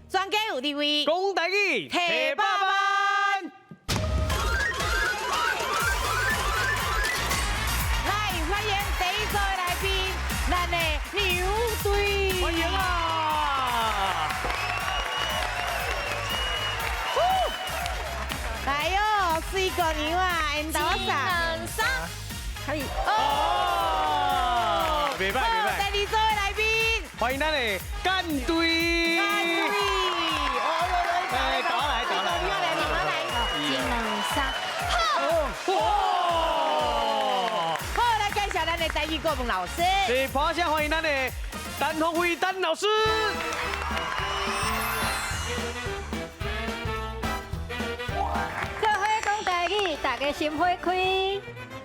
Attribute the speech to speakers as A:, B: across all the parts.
A: 專家有地位，
B: 講台語，
A: 提百萬。來，歡迎第一組的來賓，咱的牛隊。
B: 歡迎啊！
A: 來喲，水姑娘啊，𪜶兜仔。
C: 一兩三，可以。
B: 哦，袂歹袂
A: 好，
B: 歹，
A: 第二組的來賓，
B: 歡迎咱的干隊。
A: 干隊。
B: 哎，搞來搞來，
A: 你來，你來。
C: 一兩三，
B: 哇！
A: 好，來介紹咱的台語國文老師。
B: 是，拍聲歡迎咱的陳鴻輝陳老師。
C: 做伙講台語，大家心花開。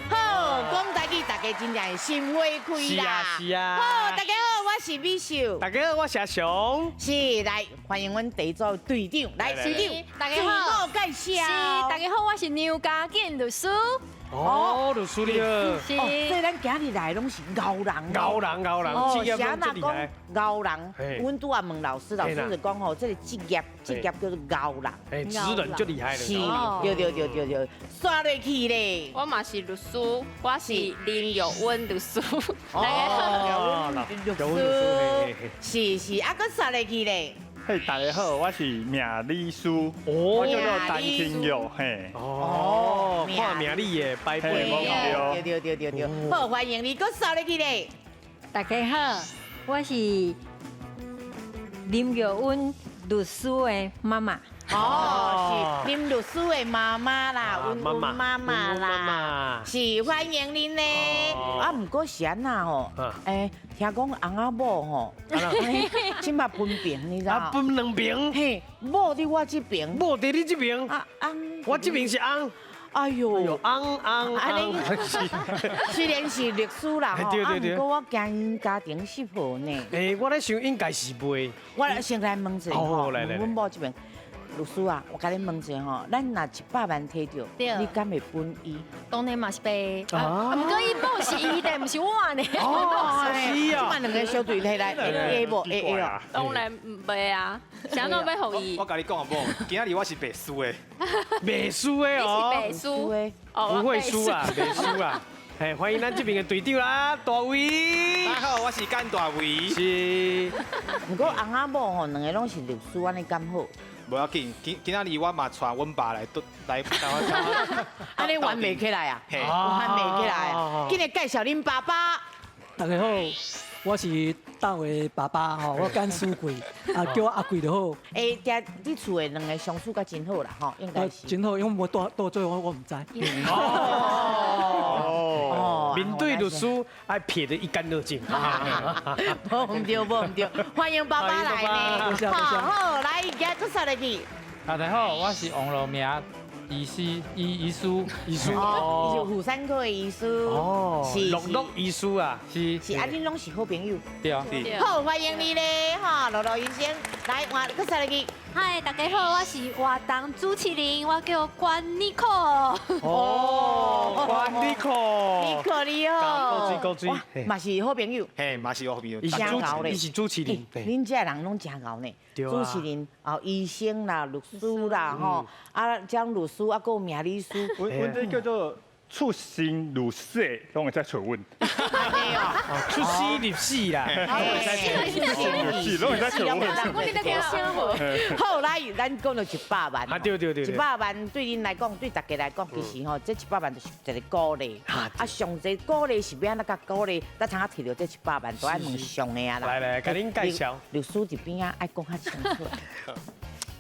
A: 好，講台語，大家真正是心花開啦。
B: 是啊是啊
A: 好，大家好，我是美秀。
B: 大家好，我是阿雄。
A: 是，來歡迎阮第一組隊長，來
B: 來
A: 隊長，
C: 大家好
A: 自我介
C: 是，
A: 紹。
C: 大家好，我是梁家健律師。
B: 哦，律師你好。
C: 是
A: 哦，所以咱今日來攏是𠢕人。
B: 𠢕人𠢕人，
A: 哦，
B: 職業
A: 是按怎
B: 攏這厲害
A: 講𠢕人？阮拄仔問老師，老師就講吼，這個職業職業叫做𠢕人。
B: 哎，職人就厲害
A: 是
B: 了。，
A: 對對對對對，煞落去咧。
D: 我嘛是律師，我是林玉溫律師。大家好，
B: 哦，
A: 律師，是是，啊，閣煞落去咧。
E: 嘿，大家好，我是命理師，我叫做陳清玉，嘿。
B: 哦，看命理的擺
E: 嘿
B: 輩。
A: 對對對對對，好，歡迎你，閣煞落去咧。
F: 大家好，我是林玉溫律師的媽媽。
A: 哦，是林律師的媽媽啦，溫溫媽媽啦，是歡迎恁呢。啊，毋過是按怎吼？欸，聽講翁仔某吼，這馬分爿，你知
B: 啊，分兩爿。
A: 嘿，某佇我這爿，
B: 某佇你這爿。
A: 啊，翁。
B: 我這爿是翁。
A: 哎喲，
B: 翁翁翁。
A: 雖然是律師啦，吼，啊，毋過我驚𪜶家庭失和呢。
B: 欸，我咧想應該是袂。
A: 我先來問一下吼，問阮某這爿。律師啊，我共你問一下吼，咱若100萬提著，你敢會分伊？
C: 當然嘛是白，啊，毋過伊某是伊的，毋是我呢。
B: 哦，是啊。
A: 這擺兩个小隊提來，會無？會會哦。
D: 當然袂啊，啥攏欲予伊。
G: 我共你講好無？今仔日我是袂輸的。
B: 袂輸的哦。
D: 你是袂輸
A: 的。
B: 不會輸啊，袂輸啊。嘿，歡迎咱這邊的隊長啦，大衛。
G: 大家好，我是甘大衛。
B: 是。
A: 毋過翁仔某吼，兩个攏是律師，按呢敢好？
G: 無要緊，今今仔日我嘛帶阮爸來來來來，
A: 按呢玩袂起來啊？玩袂起來啊！緊來介紹恁爸爸。
H: 大家好，我是大衛爸爸吼，我甘書貴，啊叫我阿貴就好。
A: 欸，佇你厝的兩个相處閣真好啦，吼，應該是。
H: 真好，因為無帶帶做我毋知。
A: 哦，
B: 面對律師愛撇得一乾二淨。
A: 無毋對，無毋對，歡迎爸爸來呢。好，好，來，今閣煞落去。
I: 大家好，我是王樂明醫師，醫醫師，
B: 醫師，
A: 哦，伊是婦產科的醫師。哦，是
B: 樂樂醫師啊，
I: 是
A: 是，啊，恁攏是好朋友。
I: 對啊。
A: 好，歡迎你咧，哈，樂樂醫生，來，換閣煞落去。
C: 嗨，大家好，我是活動主持人，我叫關妮可。
B: 哦，關妮可，
A: 妮可你好，
B: 高追高追，
A: 嘛是好朋友。
G: 嘿，嘛是好朋友。
B: 伊是主，伊是主持人。
A: 恁這人攏真𠢕呢，主持人哦，醫生啦，律師啦，吼，啊，張律師啊，閣有命理師。
E: 阮這叫做出生入死，攏會使揣阮。
B: 出生入死啦，
E: 出生入死，攏會使揣阮。
C: 我你在講啥無？
A: 好，來，咱講到100萬。
B: 啊，對對對。
A: 100萬對恁來講，對大家來講，其實吼，這100萬就是一個鼓勵。啊，上濟鼓勵是欲按怎共鼓勵？才通啊提著這100萬，都愛問上的啊啦。
B: 來來，共恁介紹。
A: 律師佇邊仔愛講較清楚。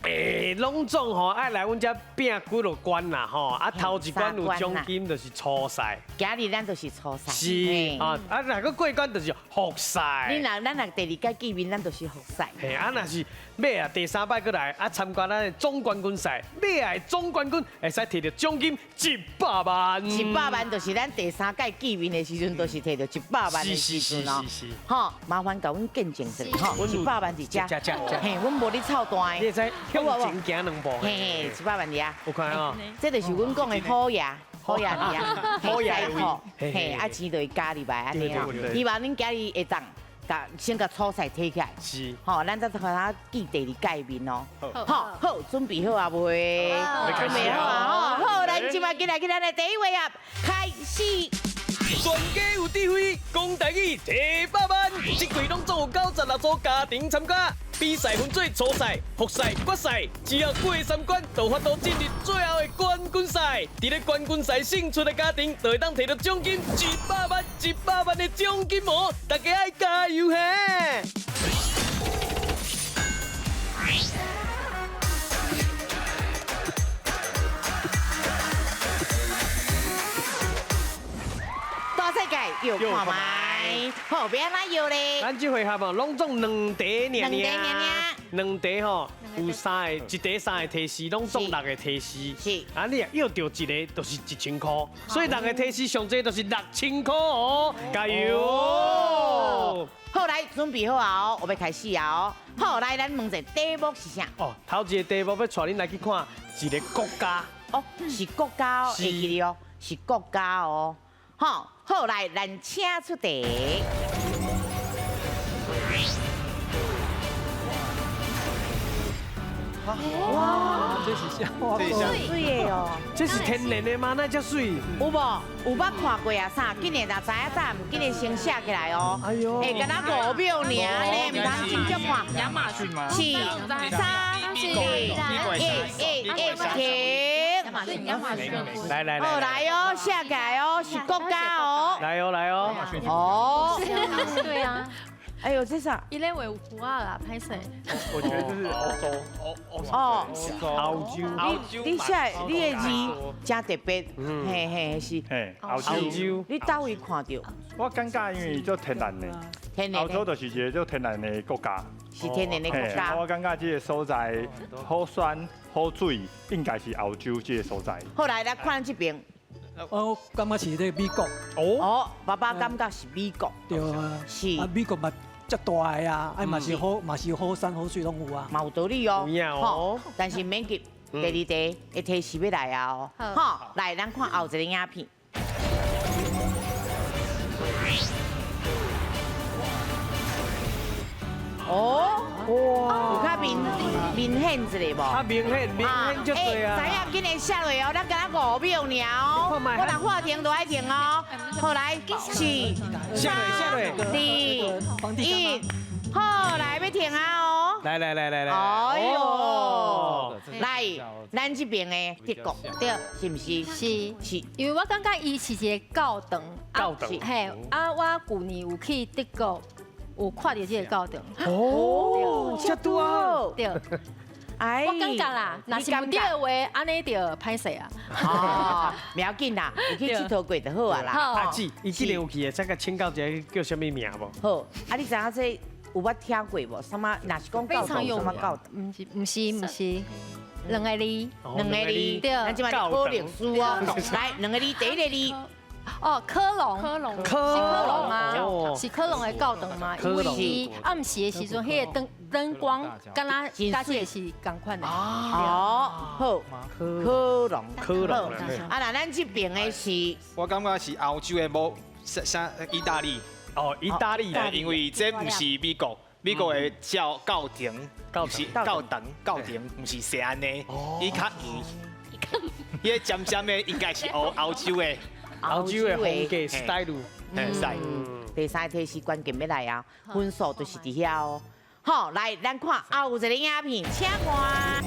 B: 欸，攏總吼愛來阮遮拼幾落關啦吼，啊頭一關有獎金就是初賽，
A: 今日咱就是初賽，
B: 是啊，啊若閣過關就是複賽。
A: 你若咱若第二屆見面，咱就是複賽。
B: 嘿，啊若是尾啊第三擺閣來啊參加咱的總冠軍賽，尾啊總冠軍會使摕著獎金100萬。
A: 100萬就是咱第三屆見面的時陣，就是摕著100萬的時陣哦。吼，麻煩共阮見證一下，吼，100萬佇遮，嘿，阮無咧湊大的。
B: 你會使向前行兩步。
A: 嘿嘿，100萬佇遐。
B: 有看哦。
A: 這就是阮講的好爺，好爺佇遐，
B: 好爺
A: 嘿，啊錢就會加入來按呢哦。希望恁今日會當。先共初賽提起來，
B: 是，
A: 吼，咱再看下記第二屆面哦，好，好，準備好啊未？準備好啊，吼，好，咱這擺進來去咱的第一回合開始。
B: 全家有智慧，講台語提百萬，這季攏總有96組家庭參加。比賽分做初賽、複賽、決賽，只要過三關，就有法度進入最後的冠軍賽。佇咧冠軍賽勝出的家庭，就會當摕到獎金100萬、100萬的獎金哦！大家愛加油嘿！
A: 大世界搖看覓，好，欲按怎搖咧？
B: 咱這回合哦，攏總兩題爾爾，兩題吼有三个，一題三個提示，攏總6個提示。
A: 是。
B: 啊，你若搖著一個，就是1000塊，所以6個提示上濟就是6000塊哦，加油！
A: 好，來準備好啊，我欲開始啊哦。好，來咱問一下題目是啥？
B: 哦，頭一個題目欲帶恁來去看一個國家。
A: 哦，是國家哦，會記得哦，是國家哦。好，好來，咱請出題。哇，
H: 這是啥？
A: 這是水的哦，
B: 這是天然的嗎？哪遮水？
A: 有無？有捌看過啊？啥？緊的，若知影早，緊的先寫起來哦。哎呦，欸，敢若5秒爾呢，毋通真足看。
D: 亞馬遜嗎？
A: 是，3、2、1、1，停。
B: 來來來，
A: 好來哦，寫起來哦，是國家哦。
B: 來哦來哦。
A: 哦。
C: 對啊。
A: 哎呦，這啥？
D: 伊咧畫有符仔啦，歹勢。
E: 我覺得這是歐洲，
A: 哦，
B: 歐洲。
A: 你寫你的字真特別，嘿嘿是。
E: 嘿，歐洲。
A: 你佗位看著？
E: 我感覺因為做天然的，
A: 天然。
E: 歐洲就是一個做天然的國家。
A: 是天然的國家。
E: 我感覺這個所在好山好水，應該是歐洲這個所在。
A: 好來，來看這邊。
H: 我感覺是這個美國。
A: 哦，爸爸感覺是美國。
H: 對啊。
A: 是。
H: 啊，美國嘛。遮大个啊，啊嘛是好，嘛是好山好水攏有啊，
A: 嘛有道理哦。吼，但是免急，第二題的提示欲來啊哦。好，來，咱看後一個影片。哦，哇，有較明明顯一個無？
B: 較明顯，明顯就對啊。
A: 知影緊來寫落哦，咱敢若5秒爾哦，我若喊停就愛停哦。好來，4、3、2、1，好來，欲停啊哦。
B: 來來來來來。
A: 哎喲，來，咱這邊的德國，
C: 對，
A: 是毋是？
C: 是
A: 是，
C: 因為我感覺伊是一個教堂。
B: 教堂。
C: 嘿，啊，我舊年有去德國。有看著這個教堂。
B: 哦，這拄啊。
C: 對。
A: 哎，
D: 我感覺啦，若是毋對的話，按呢就歹勢啊。
A: 哦，袂要緊啦，有去𨑨迌過就好啊啦。
B: 阿姊，伊既然有去，會使共請教一下叫啥物名無？
A: 好，啊，你知影這有捌聽過無？啥物？若是講教堂，啥物教堂？
C: 毋是，毋是，毋是，兩個字，
A: 兩個字。
C: 對，
A: 咱這擺考歷史哦。來，兩個字，第一个字。
C: 哦，科隆，
D: 科隆，
C: 是科隆嗎？是科隆的教堂嗎？因為伊暗時的時陣，彼个燈燈光，敢若佮這个是仝款的。
A: 哦，好，科隆，
B: 科隆。
A: 啊，那咱這邊的是，
G: 我感覺是歐洲的某啥意大利。
B: 哦，意大利，
G: 因為這毋是美國，美國的教教堂，教教堂，教堂毋是踅按呢，伊較圓，伊个尖尖的應該是歐歐洲的。
B: 歐洲的風格 style，
A: 嗯，第三題是關鍵欲來啊，分數就是佇遐哦。好，來，咱看後一個影片，請看。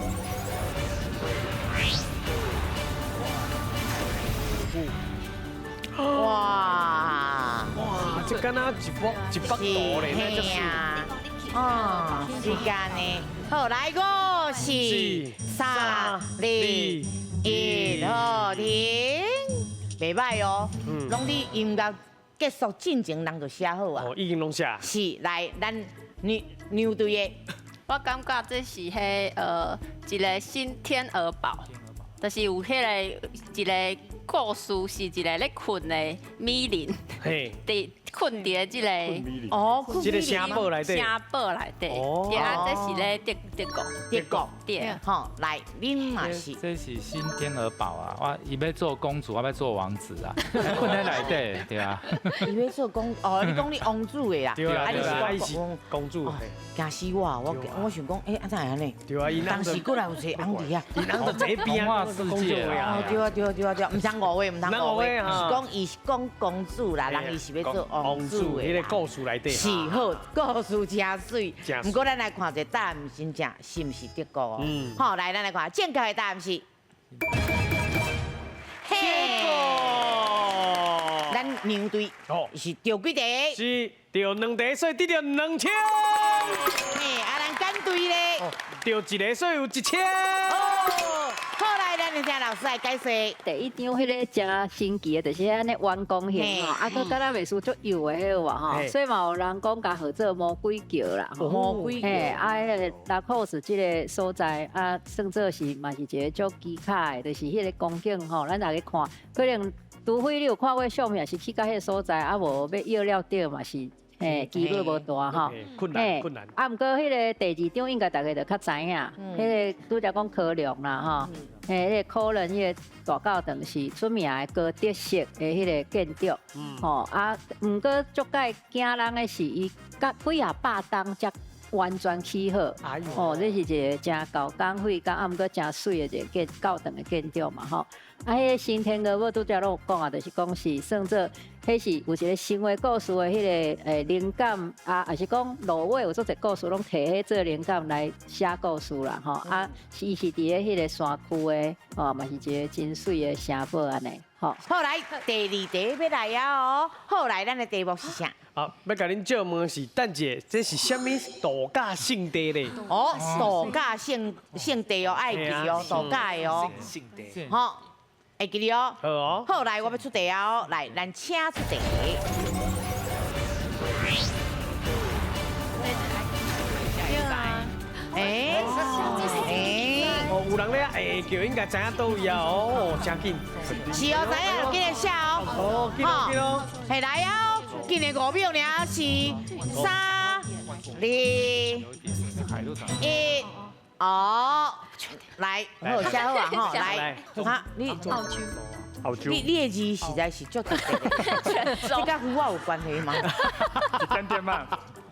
A: 哇
B: 哇，這敢若一幅一幅圖咧，那就是。
A: 哦，時間呢？好，來五、四、三、二、一，好，停，袂䆀哦，攏佇音樂結束進前，人就寫好啊。
B: 哦，已經攏寫。
A: 是，來，咱牛牛隊的。
D: 我感覺這是彼一個新天鵝堡，就是有彼個一個故事，是一個咧睏的美人，佇睏佇咧這個
A: 哦，
B: 這個城堡內底，
D: 城堡內底，對啊，這是咧德德國，
A: 德國，
D: 對，
A: 好，來，恁嘛是，
I: 這是新天鵝堡啊！我伊欲做公主，我欲做王子啊，睏佇內底，對啊。
A: 伊欲做公，哦，你講你王子的啦，
B: 對啊，對啊，是公主，
A: 驚死我，我想講，欸，按怎會按呢？
B: 對啊，
A: 當時過來有一個翁佇遐，𪜶
B: 翁就坐邊啊，
I: 世界
A: 啊，對啊，對啊，對啊，對啊，毋通誤會，毋通誤會，是講伊是講公主啦，人伊是欲做王子的。
B: 彼个故事內底。
A: 是好，故事真媠。毋過咱來看一下答案真正是毋是德國哦？好，來，咱來看正確的答案是。德國。咱牛隊是著幾題？
B: 是著兩題，所以得著2000。
A: 嘿，啊，咱敢隊咧？
B: 著一个，所以有1000。
A: 好，來，咱請老師來解說。
F: 第一張彼个真神奇的，就是按呢彎弓形吼，啊，閣敢若袂輸足幼的彼个吼，所以嘛有人講共號做魔鬼橋啦。
A: 魔鬼橋。
F: 嘿，啊，彼个拉庫斯這个所在啊，算做是嘛是一个足奇巧的，就是彼个光景吼，咱逐家看，可能除非你有看過相片，是去到彼个所在，啊無欲搖了著嘛是。嘿，機率無大吼，
B: 困難困難。
F: 啊，毋過彼个第二張應該大家就較知影，彼个拄才講科隆啦吼，嘿，彼个可能彼个大教堂是出名的哥德式的彼个建築，吼啊，毋過足蓋驚人的是，伊甲幾仔百冬才完全起好，哦，這是一个誠厚工費工，啊，毋過誠媠的一個建教堂的建築嘛吼。啊，彼个新天鵝堡拄才攏有講啊，就是講是算做，彼是有一個神話故事的彼个靈感啊，抑是講挪威有足濟故事攏提彼做靈感來寫故事啦吼。啊，伊是佇咧彼个山區的，吼，嘛是一個真媠的城堡按呢。吼。
A: 好，來，第二題欲來啊哦。好，來，咱的題目是啥？
B: 啊，欲共恁借問是，等者，這是啥物度假勝地咧？
A: 哦，度假勝地哦，愛記哦，度假的哦。
G: 勝地。
A: 好。會記得哦。
B: 好哦。
A: 好，來，我欲出題啊！來，咱請出題。欸欸，
B: 哦，有人咧會叫，應該知影佗位啊！哦，真緊。
A: 是哦，知影就緊來寫哦。
B: 哦，緊咯緊咯。
A: 嘿，來哦，今年5秒爾是3、2、1，哦。來，好寫好啊，吼，來，哈，你
C: 澳洲，
E: 澳洲，
A: 你的字實在是足特別的，這佮胡我有關係嗎？
E: 一點點嘛。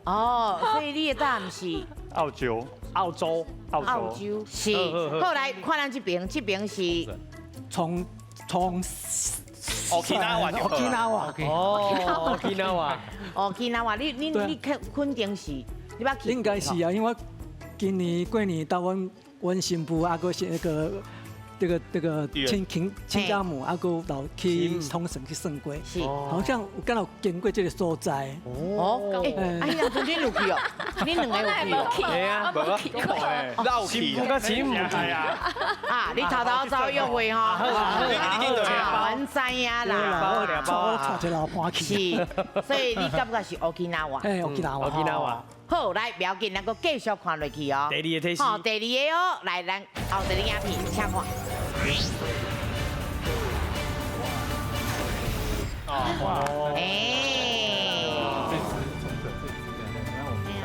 A: 哦，所以你的答案是
E: 澳洲，
B: 澳洲，
A: 澳洲是。好，來看咱這邊，這邊是
H: 從從
G: Okinawa，
H: Okinawa，
B: 哦，Okinawa，
A: Okinawa，你肯定是，你捌去？
H: 應該是啊，因為今年過年到阮新婦啊，閣是彼个這個親家母啊，閣有去沖繩去耍過，好像有敢若有經過這個所在。
A: 哦，欸，啊，彼當陣恁有去哦？恁兩个有去哦？
B: 對啊，
G: 無去過，老去。
B: 新婦佮新婦
E: 係啊。
A: 啊，你偷偷走約會吼？阮知影啦。
H: 我帶一個老伴去。
A: 是，所以你感覺是 Okinawa？
H: 嘿，Okinawa。
B: Okinawa。
A: 好，來，不要緊，咱閣繼續看落去哦。
B: 第二个提示。
A: 好，第二个哦，來，咱後一个影片，請看。哦。欸。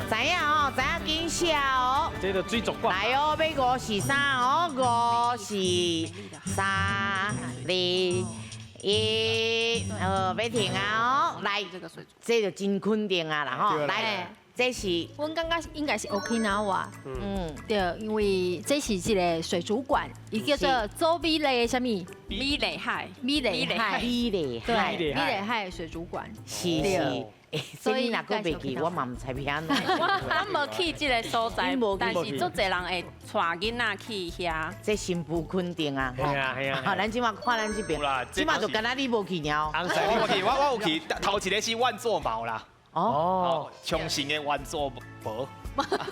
A: 知影哦，知影緊寫哦。
B: 這就水族館。
A: 來哦，欲5、4、3哦，5、4、3、2、1，好，欲停啊哦，來，這就真肯定啊啦吼，來。這是，
C: 阮感覺應該是 Okinawa，嗯，對，因為這是一個水族館，伊叫做佐美麗啥物？
D: 美麗海，
C: 美麗海，
A: 美麗海，
C: 對，美麗海水族館，
A: 是是，所以若閣袂記，我嘛毋知欲按怎。
D: 我無去這個所在，但是足濟人會帶囡仔去遐。
A: 這新婦肯定啊，
B: 係啊係啊。
A: 好，咱這馬看咱這邊，這馬就敢若你無去爾。
G: 我去，我有去，頭一个是萬座毛啦。哦，沖繩的萬座毛，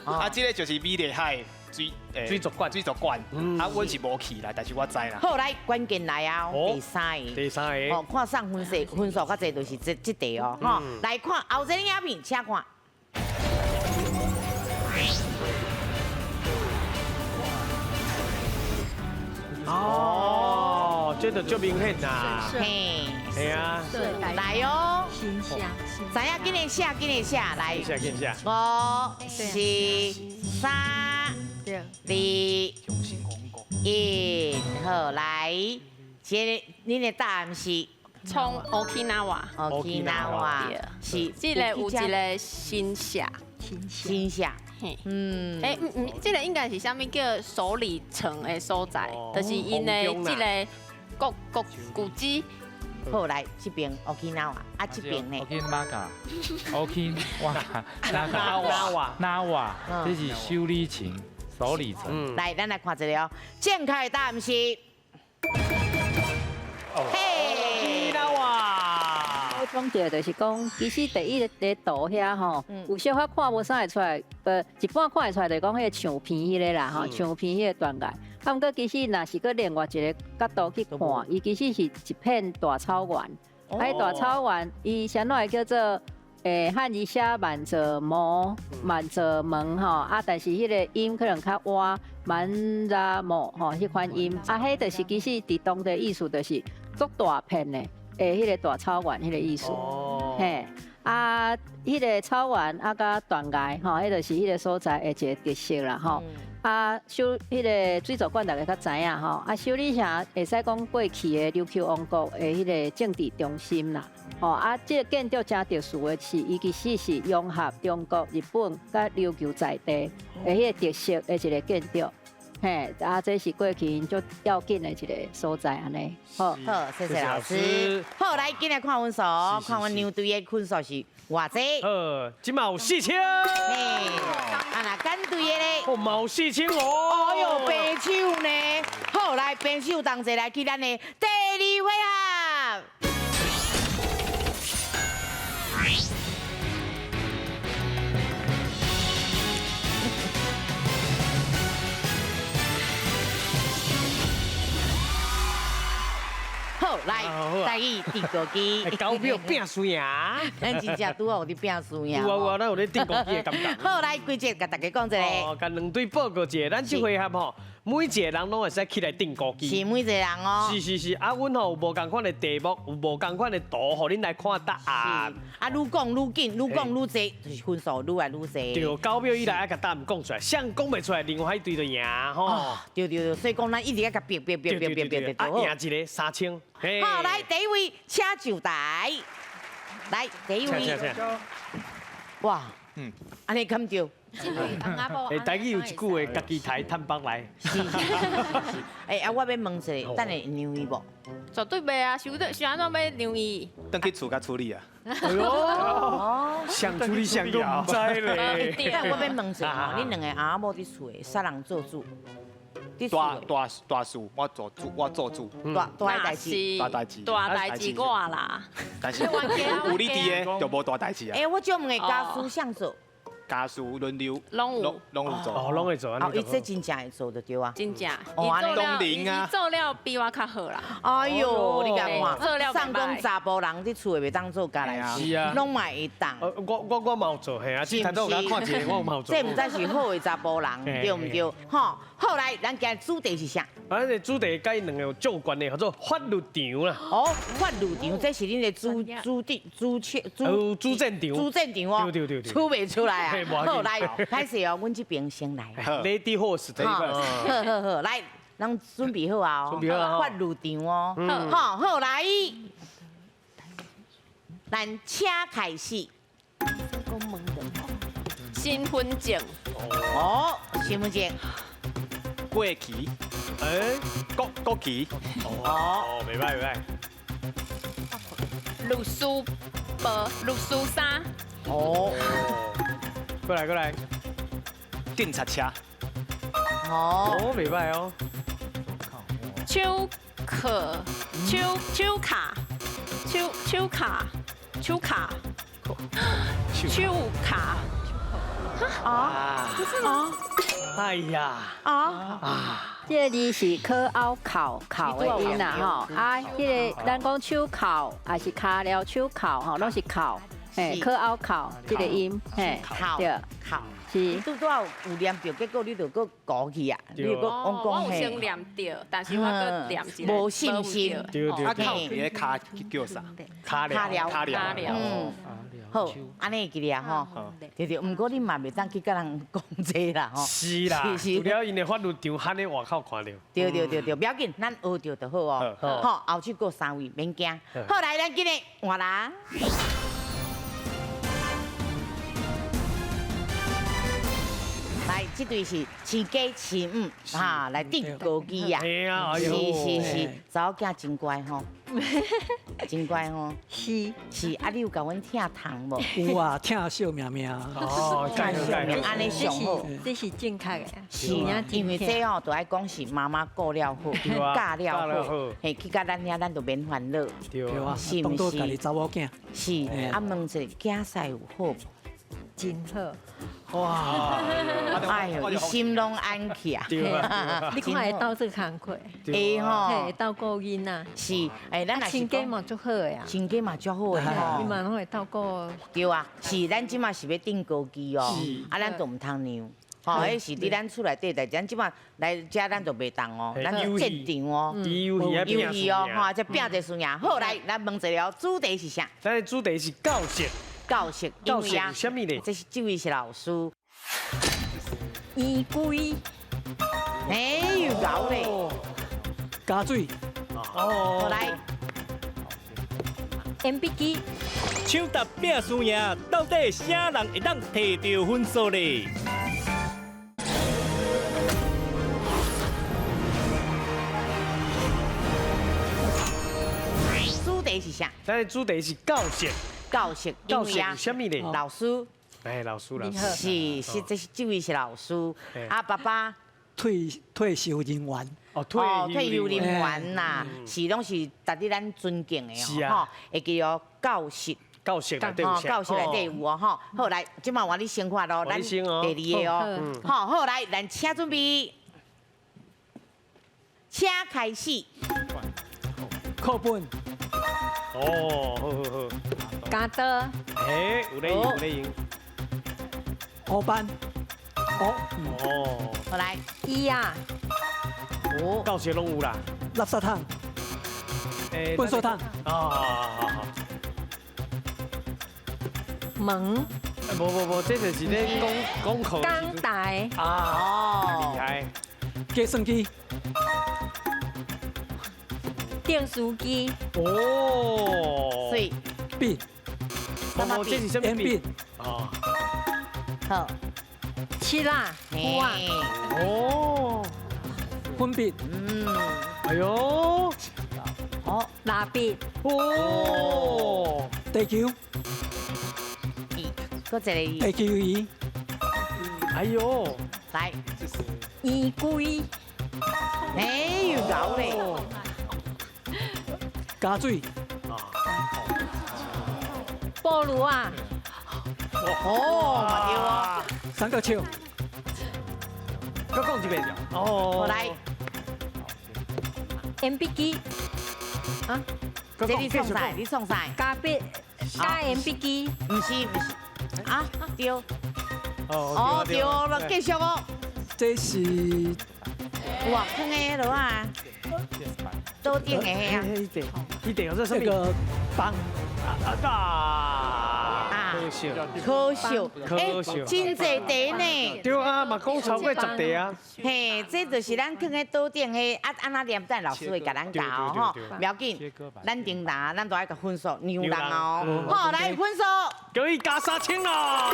G: 啊，這个就是美麗海水水族馆，水族馆，啊，阮是无去啦，但是我知啦。
A: 好，来关键来啊，第三个，
B: 第三个，
A: 哦，看送分数，分数较济就是这这题哦，哈，来看后一个影片，请看。
B: 哦，这就足明显啦，
A: 嘿，
B: 系啊，
A: 来哦，知影紧来写，紧来写，来，
B: 写紧写，
A: 5、4、3、2、1，好，来，这个恁的答案是
D: 从 Okinawa，
A: Okinawa 是
D: 这个有一个新社，
A: 新社。
D: 嗯，哎，这个应该是啥物叫首里城的所在，就是𪜶的这个国国古迹。
A: 好，来这边 Okinawa，啊这边呢
I: ？Okinawa，Okinawa，Nawa，这是修理城，首里城。
A: 来，咱来看一下哦，正确的答案是，
B: 嘿，Okinawa。
F: 我总结就是讲，其实第一个图遐吼，有小可看无啥会出来，一半看会出来，就讲彼个墙片彼个啦吼，墙片彼个断崖。啊，毋过其实若是阁另外一个角度去看，伊其实是一片大草原。啊，大草原伊啥怎会叫做汉语写万座毛、万座门吼，啊，但是彼个音可能较歪，万扎毛吼，彼款音，啊，彼就是其实伫当地意思就是足大片的。彼个大草原，彼个意思，嘿，啊，彼个草原啊，佮断崖，吼，彼就是彼个所在的一个特色啦，吼。啊，修彼个水族馆，大家较知影吼。啊，修理城会使讲过去的琉球王国的彼个政治中心啦，吼。啊，这个建筑真特殊的是，伊其实是融合中国、日本佮琉球在地的彼个特色的一个建筑。嘿，啊，这是过去𪜶足要紧的一个所在，按呢。
A: 好，好，谢谢老师。好，来，进来看分数，看阮两队的分数是偌济。
B: 好，这马有4000。
A: 嘿，啊，若敢队的咧？
B: 哦，嘛有4000哦。
A: 哎呦，平手呢。好，来，平手同齐来去咱的第二回合。好，来，台语定高机，
B: 高票拼输赢，
A: 咱真正拄好有伫拼输赢。
B: 有啊有啊，咱有咧定高机的感觉。
A: 好，来规则共大家讲一下。
B: 哦，共两队报告一下，咱这回合吼，每一个人拢会使起来定高机。
A: 是每一个人哦。
B: 是是是，啊，阮吼有无仝款的题目，有无仝款的图，予恁来看答案。
A: 啊，愈讲愈紧，愈讲愈济，就是分数愈来愈济。
B: 对，高票以来爱共答案讲出来，啥人讲袂出来，另外彼队就赢吼。
A: 对对对，所以讲咱一直爱共变变变变变变变。
B: 啊，赢一个3000。
A: 好，来第一位，请上台。来，第一位。哇，按呢敢对？
B: 欸，台语有一句话，家己抬探帮来。
A: 是是是。欸，啊，我欲问一下，等下会让伊无？
D: 绝对袂啊！想想按怎欲让伊？
G: 转去厝共处理啊。
B: 哎哟，想处理想都毋知咧。
A: 但我欲问一下吼，恁两个翁仔某伫厝的，啥人做主？
G: 大大大事，我做主，我做主。
A: 大大代志，
G: 大代志，
D: 大代志我啦。
G: 但是有你伫的就无大代志啊。
A: 欸，我就问个家事谁做？
G: 家事轮流，
D: 拢有，
G: 拢有做。
B: 哦，拢会做。
A: 哦，伊这真正会做就对啊。
D: 真正。伊做了比我较好啦。
A: 哎呦，你共看，
D: 做了
A: 上讲查埔人伫厝会袂当做家代
B: 志。是啊。
A: 拢嘛会当。
B: 我嘛有做，嘿啊，是头拄有看一下，我嘛有做。
A: 这毋知是好的查埔人，对毋对？吼，后来咱今日主题是啥？
B: 啊，咱的主题佮𪜶两个有足有关的，叫做法律场啦。
A: 哦，法律场，这是恁的主主地主
B: 主主战场。
A: 主战场哦。
B: 对对对对。
A: 出袂出来啊？好，来，歹势哦，阮这边先来。
B: Lady Horse 这一块。
A: 好好好，来，咱准备好啊。
B: 准备好啊。
A: 法律场哦。好，好来，咱请开始。
D: 身份证。
A: 哦，身份证。
G: 过期。
B: 欸，
G: 国国旗。
B: 哦，袂歹袂歹。
D: 律师袍，律师衫。
B: 哦。过来过来。
G: 警察车。
A: 哦，
B: 袂歹哦。
D: 手卡，手手卡，手手卡，手卡，手卡。
A: 啊？
D: 不是吗？
B: 哎呀，
A: 啊
F: 啊，這個字是可拗口口的音啦吼，啊，彼个咱講手銬還是跤了手銬吼，攏是銬，嘿，可拗口這個音，嘿，對，
A: 銬。是，拄拄有念著，結果你就閣糊去啊！
D: 你閣講講我有先念著，但是我閣念一個
A: 無信心。
G: 對對。啊，銬佇个跤叫啥？跤了，跤了。
A: 嗯，好，按呢會記得啊吼。對對，毋過你嘛袂當去佮人講這啦吼。
B: 是啦，除了𪜶的法律場喊咧外口看著。
A: 對對對對，不要緊，咱學著就好哦。好，後手閣三位，免驚。好，來，咱今日換人。來，這對是飼雞飼母哈，來頂高機啊！是是是，查某囝真乖吼，真乖吼。
C: 是
A: 是，啊，你有共阮疼痛無？
H: 有啊，疼惜命命。
B: 哦，疼惜命，
A: 按呢上好。
C: 這是正確的。
A: 是，因為這哦，就愛講是媽媽顧了好，教了好，嘿，去到咱遐，咱就免煩惱。
H: 對啊，
A: 是毋是？
H: 家己查某囝。
A: 是，啊，問一下囝婿有好無？
C: 真好。
B: 哇！
A: 哎呦，伊心攏安去啊！
C: 你看會鬥做工課，
A: 會吼，
C: 會鬥顧囡仔。
A: 是，哎，咱若是
C: 親家嘛足好的啊，
A: 親家嘛足好的吼，
C: 伊嘛攏會鬥顧。
A: 對啊，是咱這馬是欲頂高機哦，啊，咱都毋通讓。吼，彼是佇咱厝內底代誌，咱這馬來遮咱就袂當哦，咱戰場哦，遊戲哦，吼，這拼一個輸贏。好，來，咱問一下主題是啥？
B: 咱的主題是教學。
A: 教學，
B: 教學啥物咧？
A: 這是這位是老師。
C: 圓規。
A: 哎，有𠢕咧。
H: 加水。
B: 哦。
A: 來。
C: 鉛筆機。
J: 搶答拼輸贏，到底啥人會當提著分數咧？
A: 主題是啥？
B: 咱的主題是教學。
A: 教學，
B: 教學啥物咧？
A: 老師。
B: 哎，老師啦。
A: 是是，這是這位是老師。啊，爸爸。
H: 退休人員。
B: 哦，退
A: 休人員呐，是攏是值得咱尊敬的哦。吼，會記哦，教學。
B: 教學內底有
A: 教學內底有哦，吼。好，來，這馬換你先發咯，咱第二個哦。好，好，來，咱請準備，請開始。
H: 課本。
B: 哦，好好好。
C: 剪刀。
B: 哎，有咧用，有咧用。
H: 黑板。哦。
B: 哦。
A: 好來。
C: 椅仔。
B: 哦。教學攏有啦。
H: 垃圾桶。糞掃桶。
B: 啊，好好。
C: 門。
B: 無無無，這就是咧講講課。
C: 講台。
B: 啊。哦。厲害。
H: 計算機。
C: 訂書機。
B: 哦。
A: 水。
H: 筆。
B: 什麼筆？這是什麼筆？哦。
A: 好。
C: 七啦。五啊。
B: 哦。
H: 粉筆。
A: 嗯。
B: 哎呦。
A: 哦。
C: 蠟筆。
B: 哦。
H: 地球。
A: 閣一個。
H: 地球儀。
B: 哎呦。
A: 來。
C: 圓規。
A: 哎，有𠢕咧。
H: 加水。
C: 菠蘿啊。
A: 哦，嘛對哦。
H: 三角笑。
B: 閣講一遍。哦。
A: 來。
C: 鉛筆機。啊？
A: 這你創啥？你創啥？
C: 加筆加鉛筆機。
A: 毋是毋是。啊，對。哦，對了，繼續哦。
H: 這是。
A: 哇，囥的彼落啊，桌頂的彼啊。
B: 彼塊這
H: 這個棒。
B: 啊！可惜，
A: 可惜，
B: 可惜，
A: 真濟題呢。
B: 對啊，嘛講超過10題啊。
A: 嘿，這就是咱囥佇桌頂彼啊，按怎念，等老師會共咱教吼。不要緊，咱頂答，咱都愛共分數讓人哦。好，來分數，
B: 叫伊加3000咯。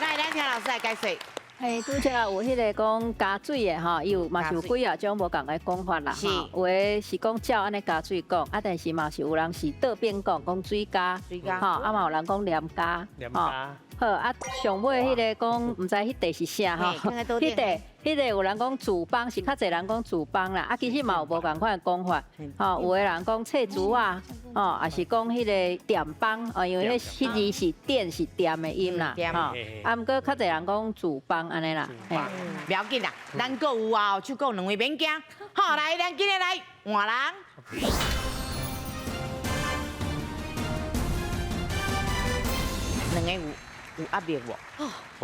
A: 來，咱請老師來解說。
F: 嘿，拄才有彼个講加水的吼，伊有嘛是有幾仔種無仝的講法啦。
A: 是，
F: 有的是講照按呢加水講，啊，但是嘛是有人是倒變講，講水加，吼，啊嘛有人講黏加，
B: 黏加。
F: 好，啊，上尾彼个講，毋知彼塊是啥吼？彼塊彼个有人讲主邦是較濟人講主邦啦，啊，其實嘛有無仝款的講法，吼，有的人講冊珠仔，哦，也是講彼个店邦，哦，因為彼彼字是店是店的音啦，吼，啊，毋過較濟人講主邦按呢啦，
A: 不要緊啦，咱閣有啊，手閣兩位免驚，好，來，咱今日來換人。兩个有壓力無？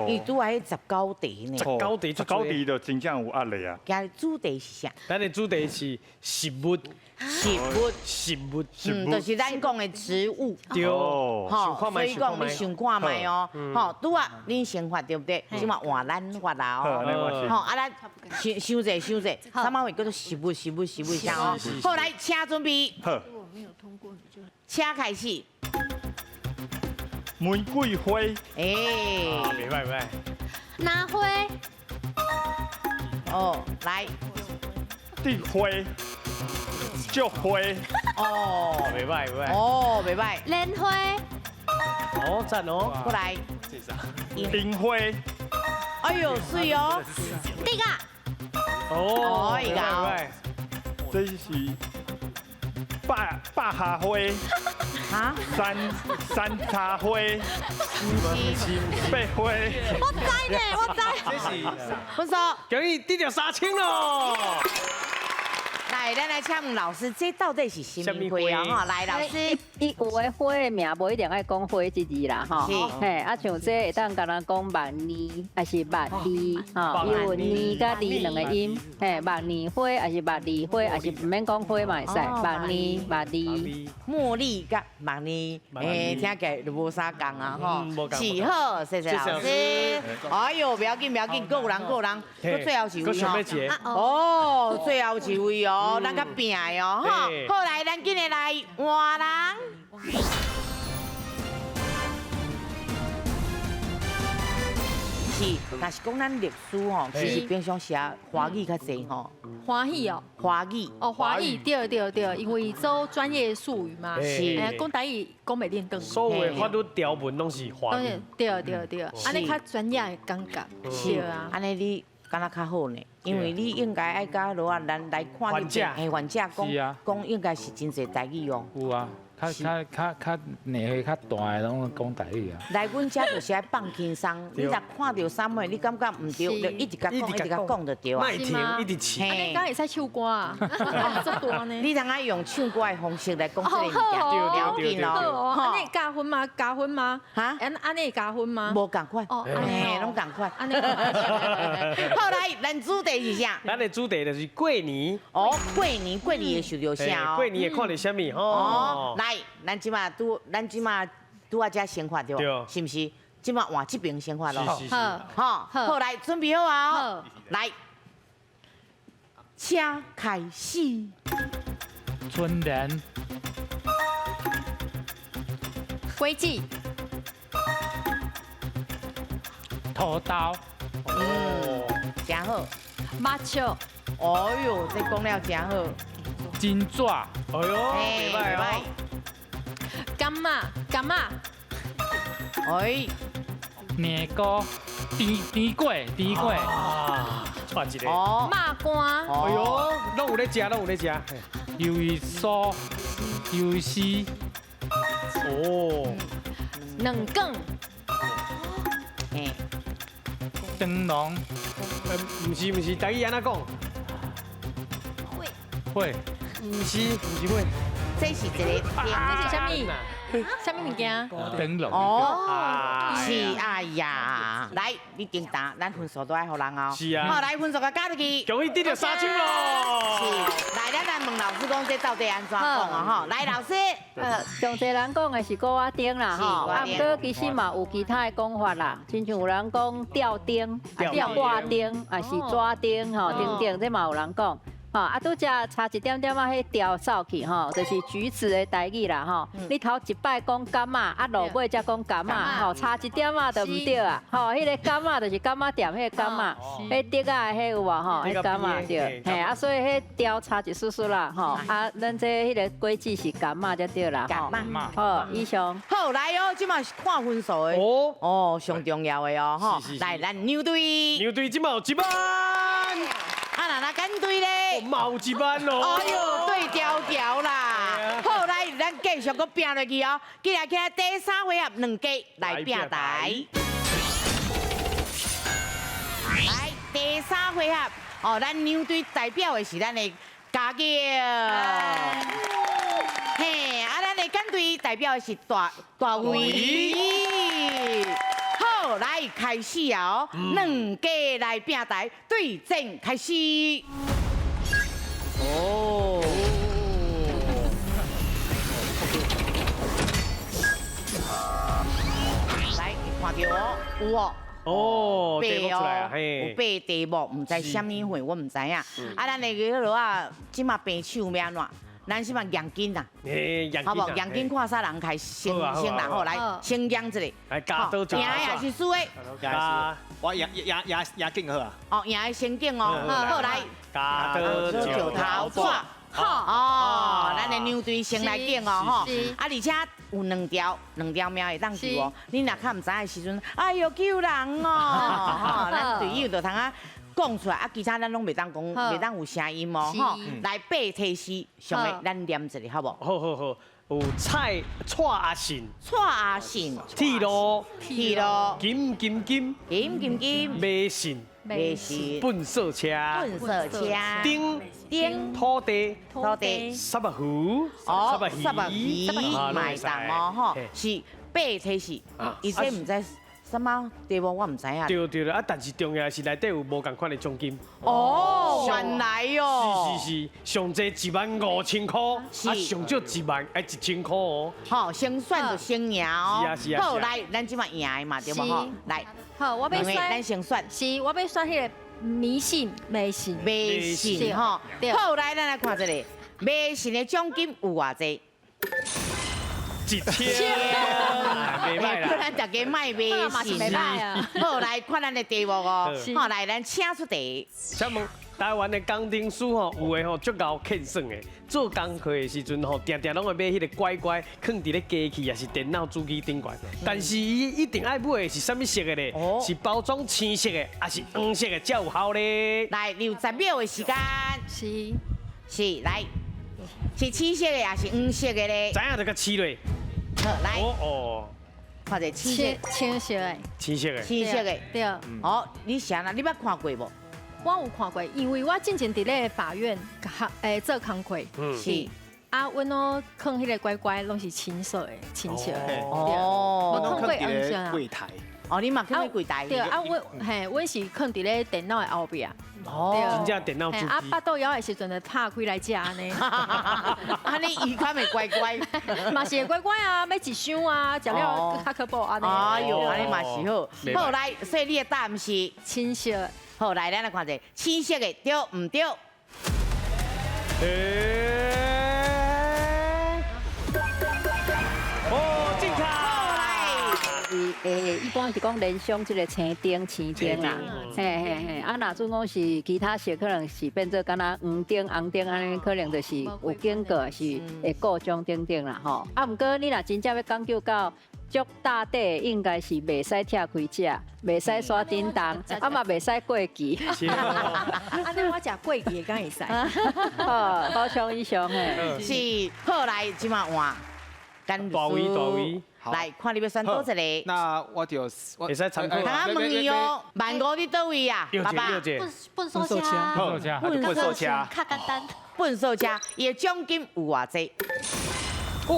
A: 伊拄仔彼19題呢。
E: 19題，19題就真正有壓力啊！
A: 今日主題是啥？
B: 咱的主題是食物。
A: 食物。
B: 食物。
A: 就是咱講的植物。
B: 對。
A: 吼，所以講你想看覓哦。吼，拄仔恁先發對不對？這馬換咱發啦哦。吼，啊咱想想者想者，啥物會叫做食物食物食物啥哦？好，來，請準備。
E: 好。
A: 請開始。
E: 玫瑰花。
A: 欸，
B: 袂歹袂歹。
C: 拿花。
A: 哦，來。
E: 滴花。菊花。
A: 哦，
B: 袂歹袂歹。
A: 哦，袂歹。
C: 蓮花。
B: 哦，讚哦。
A: 過來。
E: 櫻花。
A: 哎呦，水哦。
C: 地個。
B: 哦，
A: 袂歹。
E: 這是百合花。
A: 啊？
E: 山茶花，白花。
C: 我知呢，我知。
G: 這是
A: 分數，
B: 恭喜得著3000咯。
A: 來，咱來請問老師，這到底是啥物花啊？吼，來，老師，
F: 伊有的花的名，無一定愛講花這字啦，吼。嘿，啊，像這會當敢若講萬年，還是萬里，吼，有年佮里兩個音，嘿，萬年花，還是萬里花，還是毋免講花嘛會使，萬年、萬里。
A: 茉莉佮萬年，欸，聽起來就無啥仝啊，吼。是好，謝謝老師。哎呦，不要緊，不要緊，閣有人，閣有人，閣最後一位吼。哦，最後一位哦。咱較拼的哦，吼！好來，咱緊來換人。是，若是講咱歷史吼，其實平常時啊，華語較濟吼。
C: 歡喜哦。
A: 華語。
C: 哦，華語對對對，因為做專業術語嘛。是。哎，講台語講袂認當。
B: 所有的法律條文攏是華語。
C: 對對對，按呢較專業的感覺。是啊。
A: 按呢你敢若較好呢？因為你應該愛佮落啊，咱來看你這，患者講講應該是真濟台語哦。
I: 有啊，較較較較年歲較大的攏講台語啊。
A: 來阮遮就是愛放輕鬆，你若看著啥物，你感覺毋對，就一直共講，一直共講就對啊。
B: 莫停，一直試。
C: 啊，你敢會使唱歌啊？足大呢。
A: 你通愛用唱歌的方式來講這个物件，了解咯。
C: 按呢加分嗎？加分嗎？
A: 哈？
C: 按呢加分嗎？
A: 無仝款，嘿，攏仝款。好來，咱主題是啥？
B: 咱的主題就是過年。
A: 哦，過年，過年會想著啥？
B: 過年會看著啥物？
A: 哦，來，咱這馬拄，咱這馬拄仔遮先發對無？是毋是？這馬換這邊先發咯。
C: 好，
A: 好，來，準備好啊！來，請開始。
I: 春聯。
C: 規矩。
I: 土豆。
A: 真好。
C: 目笑。
A: 哎呦，這講了真好。
I: 金紙。
B: 哎呦，袂歹哦。
C: 柑仔，柑仔。
A: 哎。
I: 年糕，甜甜粿，甜粿。
B: 啊，错一个。
A: 哦。
C: 肉乾。
B: 哎呦，攏有咧食，攏有咧食。
I: 魷魚酥，魷魚絲。
B: 哦。
C: 兩卷。
A: 嘿。
I: 燈籠。
B: 毋是毋是，台語按怎講？
I: 會。
B: 毋是毋是會。
A: 這是一個，
C: 這是啥物？啥物物件？
I: 燈籠。
A: 哦，是哎呀，來，你叮當，咱分數都愛予人哦。
B: 是啊。
A: 好，來分數共加入去。
B: 恭喜得著3000咯。
A: 是，來，咱來問老師講，這到底按怎講啊？吼，來，老師。
F: 上濟人講的是鼓仔燈啦，吼，啊，毋過其實嘛有其他的講法啦，親像有人講吊燈、吊掛燈，抑是紙燈，吼，等等，這嘛有人講。吼，啊，拄才差一點點仔，彼條走去吼，就是橘子的台語啦吼。你頭一擺講柑仔，啊落尾才講柑仔，吼，差一點仔就毋對啊。吼，彼个柑仔就是柑仔店彼个柑仔，彼竹仔的彼有無吼？彼柑仔對，嘿，啊，所以彼條差一絲絲啦，吼。啊，咱這彼个果子是柑仔才對啦，
A: 柑仔。
F: 好，以上。
A: 好，來哦，這馬是看分數的哦，哦，上重要的哦，吼。來，咱牛隊。
B: 牛隊這馬有1萬。
A: 啊，那咱敢对咧？
B: 嘛有一万哦。
A: 哎呦，对调调啦。好，来，咱继续阁拼落去哦。接下来第三回合两家来拼台。来，第三回合哦，咱两队代表的是咱的家娇。嘿，啊，咱的敢队代表的是大大卫。好，来开始啊！两家来拼台，对战开始。哦。来，看到哦，有哦。
B: 哦，白哦，
A: 有白题目，毋知啥物货，我毋知影。啊，咱的迄落啊，这马平手欲按怎？咱先嘛严谨啦，好无？严谨看啥人开先先然后来先讲一个。
B: 来加多
A: 赢的也是输的。
G: 我赢赢赢赢敬好啊。
A: 哦，赢的先敬哦。好来。
B: 加多
A: 石头纸。好哦，咱的两队先来敬哦吼。啊，而且有两条，两条命会当救哦。你若较毋知的时阵，哎哟救人哦，吼，咱队友就通啊。讲出来啊，其他咱拢袂当讲，袂当有声音哦，吼。来，八提示，上个咱念一下，好无？
B: 好好好，有蔡蔡阿信，
A: 蔡阿信，
B: 铁路，
A: 铁路，
B: 金金金，
A: 金金金，
B: 迷信，
A: 迷信，
B: 粪扫车，
A: 粪扫车，
B: 顶
A: 顶，
B: 土地，
A: 土地，
B: 沙白鱼，
A: 哦，沙白鱼，麦当哦，吼，是八提示，伊这毋知。什么题目我毋知影。
B: 对对啦，啊，但是重要的是内底有无仝款的奖金。
A: 哦，原来哦。
B: 是是是，上济1万5千块，啊，上少1万哎1000块哦。
A: 好，先选就先赢哦。
B: 是啊是啊。
A: 好，来，咱这马赢的嘛，对无吼？来，
C: 好，我欲选，
A: 咱先选。
C: 是，我欲选彼个迷信迷信。
A: 迷信吼。好，来，咱来看这个迷信的奖金有偌济？
B: 1000，袂歹啦。
A: 咱大家莫迷信啦。好，来看咱的题目哦。好，来，咱请出题。
B: 请问台湾的工程师吼，有的吼足𠢕欠算的，做工课的时阵吼，定定拢会买彼个乖乖，囥伫咧机器，也是电脑主机顶悬。但是伊一定爱买的是啥物色的咧？是包装青色的，还是黄色的才有效咧？
A: 来，留10秒的时间。
C: 是
A: 是，来，是青色的，还是黄色的咧？
B: 知影就共试落。
A: 好，来哦，看者青色，
C: 青色的，
B: 青色的，
A: 青色的，
C: 对。
A: 哦，你啥啦？你捌看过无？
C: 我有看过，因为我之前伫咧法院做工课，
A: 是。
C: 啊，阮拢囥彼个乖乖，拢是青色的，青色的。
A: 哦，
C: 我囥过黄色啊。
G: 柜台。
A: 哦，你嘛囥伫柜台。
C: 对啊，阮是囥伫咧电脑的后壁。
B: 哦，真正电脑主机。
C: 啊，腹肚枵的时阵就拍开来食按呢。
A: 按呢伊较会乖乖，
C: 嘛是会乖乖啊，买一箱啊，食了较可饱按呢。
A: 哎呦，按呢嘛是好。好，来，所以你的答案是
C: 青色。
A: 好，来，咱来看者，青色的对毋对？
B: 哦，进卡。
F: 一般是讲联想这个青灯、青灯啦，嘿嘿嘿，啊，若准讲是其他色，可能是变做敢若黄灯、红灯按呢，可能就是有经过是会故障等等啦吼。啊，毋过你若真正欲讲究到足大底，应该是袂使拆开食，袂使刷叮当，啊嘛袂使过期。
C: 按呢我食过期的敢会使？
F: 好，补充以上嘿。
A: 是，好来，这马换。
B: 大卫，大卫。
A: 来，看你欲选佗一个。
G: 那我就
B: 会使参考。
A: 通问伊哦，万五你佗位啊，爸爸？
K: 粪扫车，
G: 粪扫车，
K: 较简单。
A: 粪扫车，伊的奖金有偌济？哇，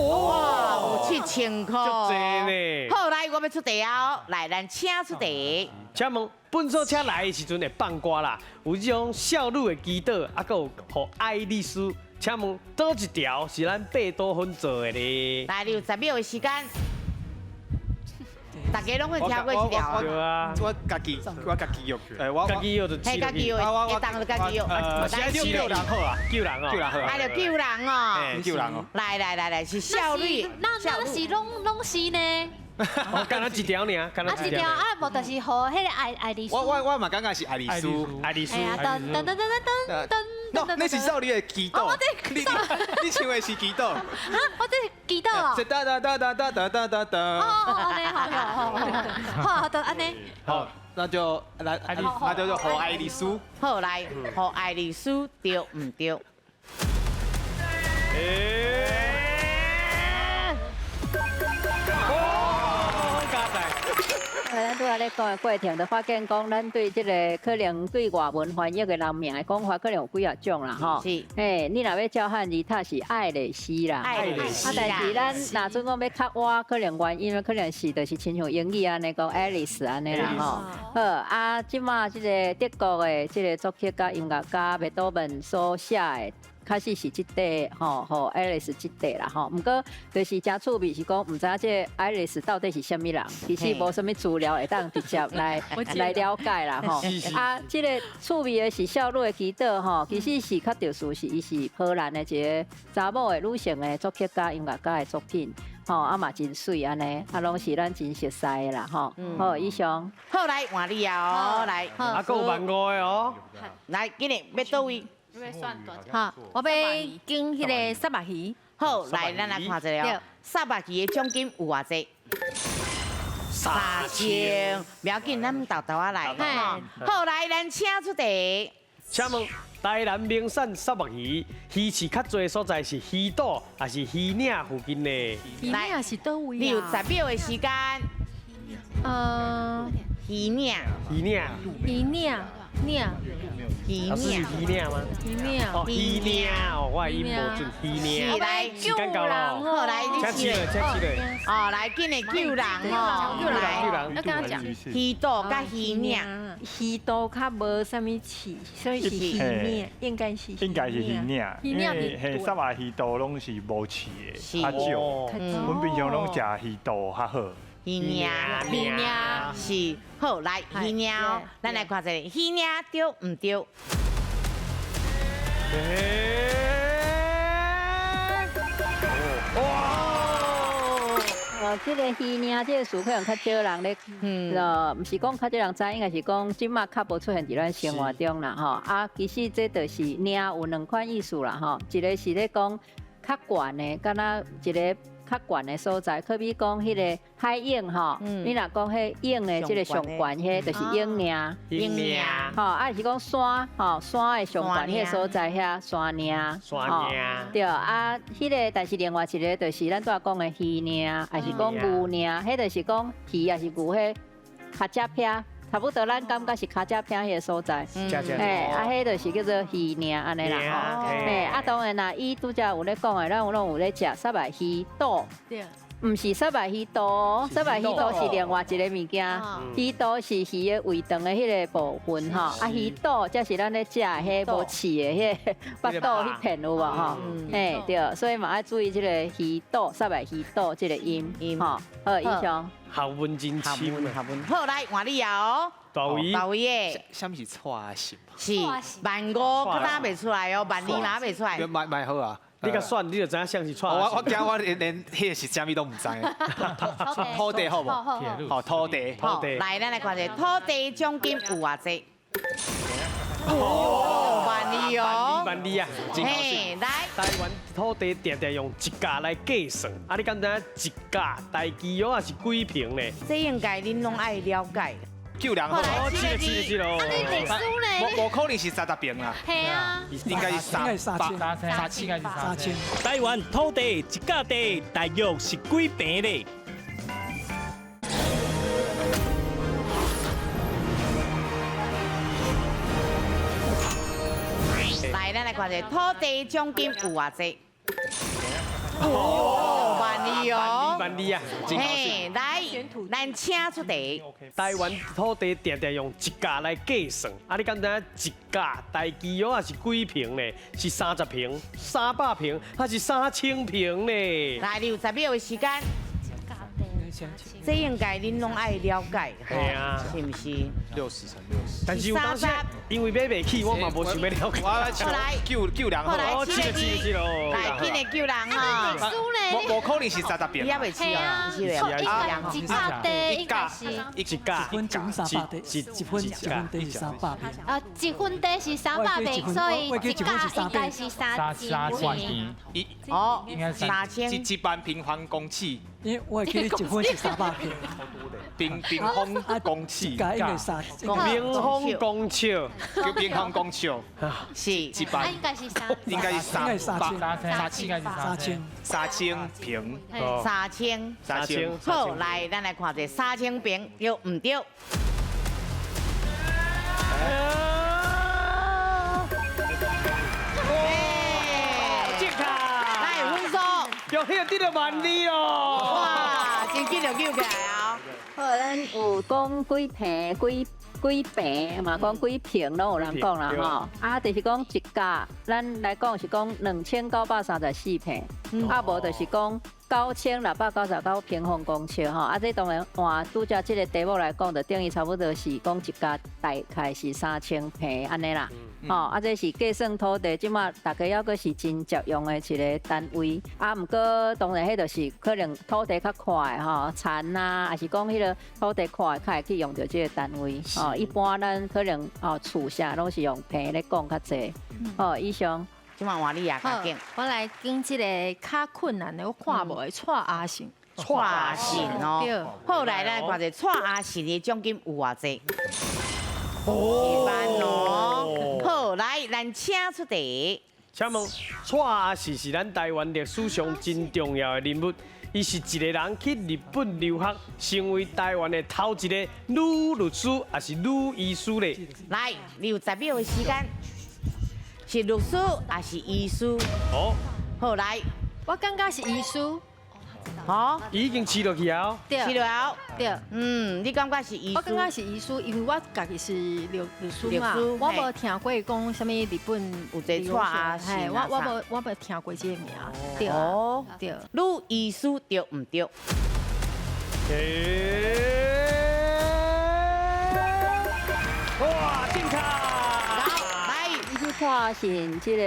A: 有7000块。
B: 足济呢。
A: 好，来，我欲出题啊！来，咱请出题。
B: 请问粪扫车来的时阵会放歌啦，有这种少女的祈祷，啊，阁有予爱丽丝。请问佗一条是咱贝多芬做的咧？
A: 来，你有10秒的时间。大家拢会听过这条啊？
B: 对啊，
G: 我家己，我家己用，
B: 我家己用就
A: 嘿，家己用，会当就家己用。
G: 来，救人好啊，
B: 救人哦，
G: 救人好。
A: 啊，就救人哦，
G: 救人哦。
A: 来来来来，是少女，
K: 那是拢是呢？
B: 我敢若一条尔，敢若
K: 一条啊，无就是予彼个爱丽丝。
G: 我嘛感觉是爱丽丝，
B: 爱丽丝。
K: 噔噔噔噔噔噔。
G: 喏，那是少女的祈禱。你唱的是祈禱。
K: 啊，我這是祈禱哦。
G: 噠噠噠噠噠噠噠噠噠。
K: 哦哦，按呢好，好好好，就按呢。
G: 好，那就來，那就做予愛麗絲。
A: 好來，予愛麗絲對毋對？
F: 咱拄仔咧講的過程，就發現講，咱對這个可能對外文翻譯的人名的講法，可能有幾仔種啦，吼。
A: 是。
F: 嘿，你若欲照漢字，讀是愛麗絲啦。
A: 愛麗絲。
F: 啊，但是咱若準講欲較倚，可能原音可能是就是親像英語按呢講 Alice 按呢啦，吼。好，啊，這馬這个德國的這个作曲家音樂家貝多芬所寫的。確實是這塊吼，予愛麗絲這塊啦吼。毋過就是誠趣味，是講毋知影這个愛麗絲到底是啥物人，其實無啥物資料會當直接來了解啦吼。啊，這个趣味的是少女的祈禱吼，其實是較特殊，是伊是波蘭的一个查某的女性的作曲家、音樂家的作品。吼，啊嘛真媠按呢，啊攏是咱真熟悉的啦吼。好，以上。
A: 好，來換你啊，來。
B: 啊，閣有萬五的哦。
A: 來，今日欲佗位？
C: 好，我欲揀彼个虱目魚。
A: 好，來，咱來看一下哦。虱目魚的獎金有偌濟？3000。不要緊，咱沓沓仔來。好，來，咱請出題。
B: 請問台南名產虱目魚，魚市較濟的所在是魚肚還是魚嶺附近呢？
C: 魚嶺是佗位啊？
A: 你有10秒的時間。魚嶺。
B: 魚嶺。
C: 魚嶺，嶺。
A: 魚嶺，
B: 魚嶺嗎？
C: 魚嶺，
B: 哦，魚嶺哦，我的音無準，魚嶺。
A: 來
B: 時間到了，
A: 好來，
B: 請起來，請起來。
A: 哦，來，緊來救人哦，
C: 救人，救人。要跟他講，
A: 魚肚佮魚嶺，
L: 魚肚較無啥物刺，所以是魚嶺，應該是。
E: 應該是魚嶺，因為嘿，虱目魚肚攏是無刺的，較少。阮平常攏食魚肚較好。
A: 魚嶺，魚嶺是好，來魚嶺，咱來看一下魚嶺對毋對？
F: 哇！哦，這个魚嶺這个詞可能較少人咧，毋是講較少人知，應該是講這馬較無出現佇咱生活中啦，吼。啊，其實這就是嶺有兩款意思啦，吼。一个是咧講較懸的，敢若一个。較懸的所在，可比講彼个海湧吼，你若講彼湧的這个上懸，彼就是湧嶺。
A: 湧嶺。
F: 吼，啊是講山吼，山的上懸彼个所在遐山嶺。
B: 山嶺。
F: 對啊，彼个但是另外一个就是咱拄仔講的魚嶺，還是講牛嶺，彼就是講魚還是牛彼跤隻撇，差不多咱感覺是跤隻撇彼个所在。嘿，啊，彼就是叫做魚嶺按呢啦吼。嘿，啊，當然啦，伊拄才有咧講的，咱有攏有咧食虱目魚肚。毋是虱目魚肚，虱目魚肚是另外一个物件。魚肚是魚的胃腸的彼个部分吼，啊，魚肚才是咱咧食的彼無刺的彼个腹肚彼片有無吼？嘿，對，所以嘛愛注意這个魚肚，虱目魚肚這个音吼。好，以上。
B: 學問真深
A: 啊！好，來換你哦。
B: 大位，
A: 大位的。
G: 啥物是蔡心？
A: 是萬五，閣打袂出來哦，萬二嘛袂出來。
G: 賣賣好啊！
B: 你共選，你就知影啥是蔡。
G: 我驚我連彼个是啥物都毋知。土地好無？好土地，
A: 土地。來，咱來看一下土地獎金有偌濟？哦，萬二哦，
B: 萬二啊！
A: 嘿，來。
B: 台灣土地定定用一甲來計算，啊，你敢知影一甲大基約是幾坪呢？
A: 這應該恁攏愛了解。
G: 救人好，
A: 是的，
B: 是的，
K: 啊，你歷史呢？
G: 無可能是30坪啦。
K: 係啊，
G: 應該是
I: 3000，3000。
J: 台灣土地一甲地大約是幾坪呢？
A: 來，咱來看一下土地獎金有偌濟？哦，萬二哦，
B: 萬二啊！
A: 嘿，來，咱請出題。
B: 台灣土地定定用一甲來計算，啊，你敢知影一甲大基約是幾坪呢？是30坪、300坪，還是3000坪呢？
A: 來，你有10秒的時間。這應該恁攏愛了解，
B: 係啊，
A: 是毋是
G: ？60乘60。
B: 但是有當時因為買袂起，我嘛無想欲了解。
G: 我來救救人，
A: 後來來，緊來救人哈。
G: 無可能是30平。
A: 伊也袂起啊，
K: 一甲地應該是
B: 一甲
H: 一分300地，一分一分地是300平。
K: 啊，一分地是300平，所以一甲應該是3000平。
A: 哦，3000。
G: 一萬平方公尺。
H: 因為我會記得一分是300平。
G: 平方公尺。
H: 一甲應該三。
B: 平方公尺。
G: 叫平方公尺。
A: 是。
G: 一萬。
K: 應該是三。
G: 應該是
I: 300。
H: 3000。
G: 3000平。
A: 3000。
G: 3000。
A: 好，來，咱來看者3000平對毋對？
B: 正確。
A: 來分數。
B: 恭喜得到萬里哦！
A: 哇，真緊就救起來啊！
F: 好，咱有講幾坪、幾平嘛，講幾坪攏有人講啦吼。啊，就是講一甲，咱來講是講2934坪，啊無就是講9699平方公尺吼。啊，這當然換拄才這個題目來講，就等於差不多是講一甲大概是3000坪按呢啦。吼，啊，這是計算土地，這馬大家猶閣是真常用的一個單位。啊，毋過當然，彼就是可能土地較闊吼，田啊，還是講彼個土地闊，較會去用著這個單位。吼，一般咱可能哦厝啥攏是用坪咧講較濟。哦，以上。
A: 這馬換你也較緊。
C: 我來講這個較困難的，我看無的蔡阿信。
A: 蔡阿信哦。好，來咱看者蔡阿信的獎金有偌濟？1萬哦，好，來，咱請出題。
B: 請問蔡阿信是咱台灣歷史上真重要的人物，伊是一個人去日本留學，成為台灣的頭一個女律師，抑是女醫師咧？
A: 來，你有10秒的時間，是律師抑是醫師？
B: 哦，
A: 好，來，
C: 我感覺是醫師。
A: 好，
B: 已經飼落去啊！
C: 對，
A: 飼落後，
C: 對，
A: 嗯，你感覺是醫師？
C: 我感覺是醫師，因為我家己是律師嘛，我無聽過講啥物日本
A: 有這個蔡阿信，
C: 我無聽過這個名，對，哦，對，
A: 女醫師對毋對？
B: 哇，正確！
F: 蔡阿信這個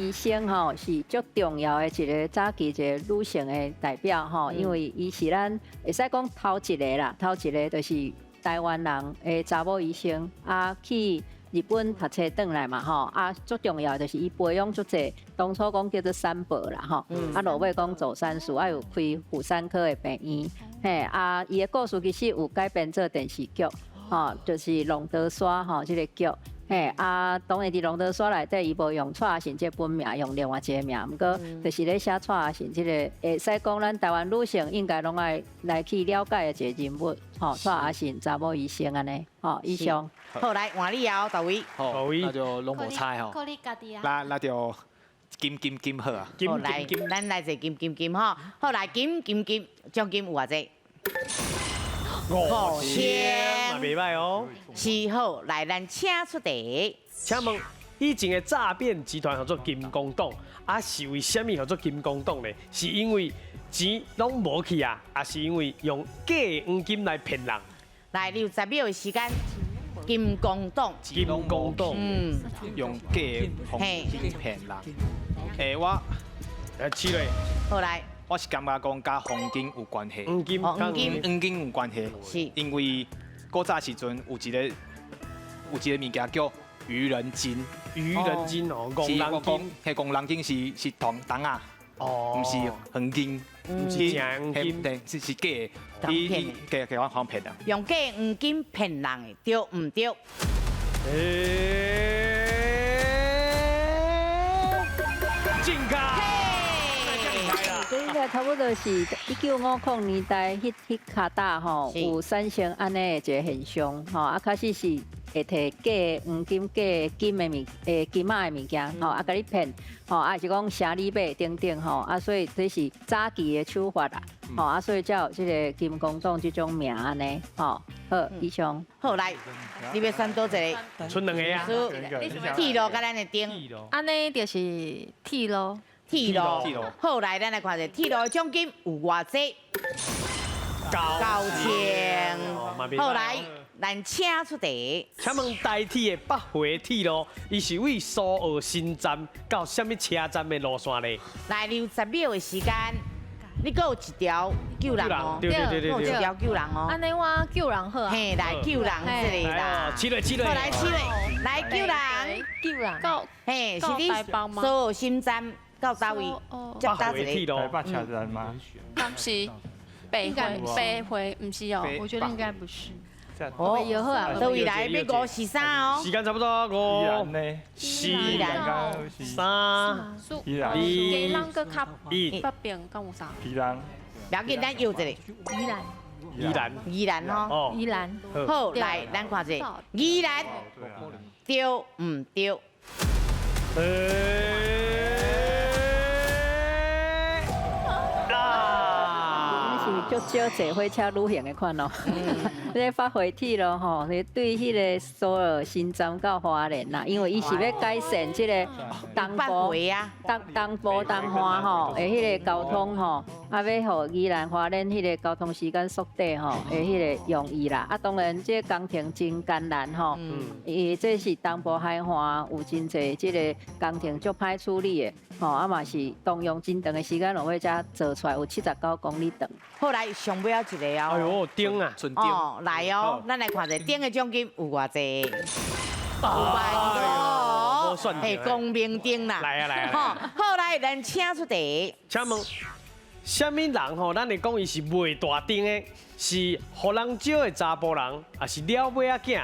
F: 醫生吼是足重要的一個早期一個女性的代表吼，因為伊是咱會使講頭一個啦，頭一個就是台灣人的查某醫生啊去日本讀冊轉來嘛吼，啊足重要就是伊培養足濟，當初講叫做三寶啦吼，啊落尾講做三事，啊有開婦產科的病院，嘿啊伊的故事其實有改編做電視劇，吼就是龍德山吼這個劇。嘿，啊，當然佇龍德山內底，伊無用蔡阿信這本名，用另外一個名。毋過，就是咧寫蔡阿信這個，會使講咱台灣女性應該攏愛來去了解的一個人物，吼，蔡阿信查某醫生按呢，吼，以上。
A: 好，來換你哦，大偉。
G: 好，那就攏無猜吼。
K: 靠你家己啊。
G: 那就金金金好啊。
A: 好，來，咱來一個金金金吼。好，來金金金，獎金有偌濟？5000，
B: 嘛袂䆀哦。
A: 是好，來咱請出題。
B: 請問以前的詐騙集團叫做金光黨，啊是為啥物叫做金光黨呢？是因為錢攏無去啊，還是因為用假黃金來騙人？
A: 來，你有10秒的時間。金光黨。
B: 金光黨。
A: 嗯。
G: 用假黃金騙人。欸，我
B: 來試咧。
A: 好來。
G: 我是感覺講佮黃金有關係，
B: 黃金，
G: 黃金有關係，
A: 是，
G: 因為古早時陣有一個物件叫愚人金，
B: 愚人金哦，戇人金，
G: 彼戇人金是銅銅仔，哦，毋是黃金，
B: 毋是正金，
G: 對，是假的，伊假假我騙人，
A: 用假黃金騙人的，對毋對？
B: 正確。
F: 這應該差不多是1950年代，彼較早吼，有產生按呢的一個現象吼，啊，確實是會提假黃金、假金的物、金仔的物件吼，啊，共你騙吼，啊是講寫你買等等吼，啊，所以這是早期的手法啦，吼，啊，所以才有這個金光黨這種名按呢，吼，好，以上。
A: 好，來，你欲選佗一個？
B: 賰兩個啊。
A: 鐵路佮咱的燈。
C: 按呢就是鐵路。
A: 鐵路，好，來，咱來看一下鐵路的獎金有偌濟？九千。好来，咱请出题。
B: 请问台铁的北回铁路，伊是位苏澳新站到啥物车站的路线呢？
A: 来，你有10秒的时间，你阁有一条救人哦，
B: 对对对对，
A: 阁有一条救人哦。
C: 按呢我救人好啊。
A: 嘿，来救人这个啦。
B: 起来起来。
A: 好来起来，来救人。
C: 救人。
D: 到，
A: 嘿，是你苏澳新站到佗位？
B: 北回铁路。
E: 台北车站吗？
D: 不是，北回北回，不是哦，
C: 我觉得应该不是。
A: 哦，佗位来欲5、4、3哦。
B: 时间差不多5、4、3、2、1。
D: 北边敢有啥？
E: 宜兰。
A: 不要紧，咱摇一个。
C: 宜兰。
B: 宜兰。
A: 宜兰哦。
C: 宜兰。
A: 好，来，咱看者，宜兰对毋对？
F: 足少坐火车旅行的款哦，咧发回铁路吼，你对彼个苏澳新站到花莲啦，因为伊是欲改善这个东部、东部、东岸吼的彼个交通吼，啊，欲予宜兰花莲彼个交通时间缩短吼，的彼个容易啦。啊，当然这个工程真艰难吼，伊这是东部海岸有真济这个工程足歹处理的吼，啊嘛是动用真长的时间落尾才做出来有79公里长。
A: 后来上尾仔一个哦，
B: 哎呦，顶啊，
A: 哦，来哦，咱来看者顶的奖金有偌济，5万块，嘿，光明灯啦，
B: 来啊来啊，
A: 好来，咱请出题。
B: 请问，啥物人吼？咱会讲伊是卖大灯的，是予人招的查埔人，抑是鸟尾仔囝，